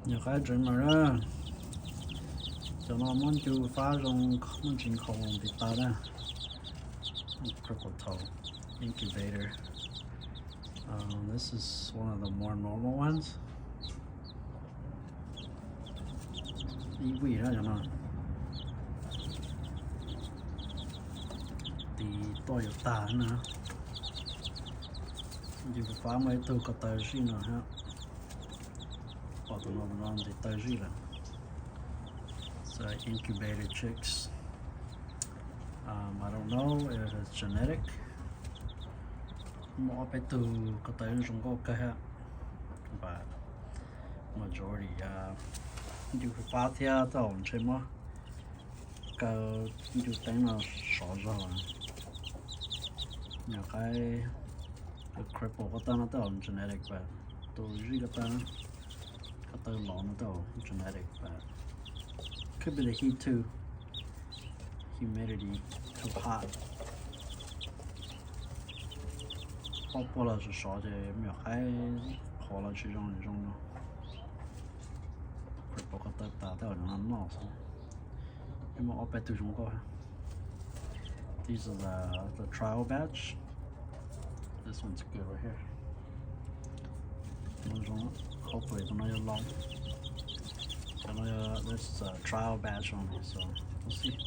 Nyuam qab dreamer na, cov no muab ncu fab zoo, muaj ntsis nkhaus ntiv tas na. Cripple toe incubator. Um, this is one of the more normal ones. Ib vij na cov no. Tiv tuaj yuav tag na. Ncu fab muaj ib tug ko taw zij no ha. Pom tus no, tus no ntiv taw zij lawm. So incubator chicks. Um, I don't know if it's genetic. Muaj ob peb tug ko taw zoo nkauj kawg ha. But majority, uh, ncu fab thiab tej zaum ntshe muab kaw ncu teeb no sov zog. Nyuam qab cripple ko taw no tej zaum genetic, but tus zij ko taw, ko taw lov no tej zaum genetic, but could be the heat too. Humidity too hot. Pob puag los sov sov ces me nyuam qaib qhuav los tsis zoo zoo no. Cripple ko taw tas tej zaum no noj xwb. Muaj ob peb tug zoo nkauj. These are the, the trial batch. This one's good right here. Tus no zoo, hopefully tus no yuav lov. Tus no, this is a trial batch only, so we'll see.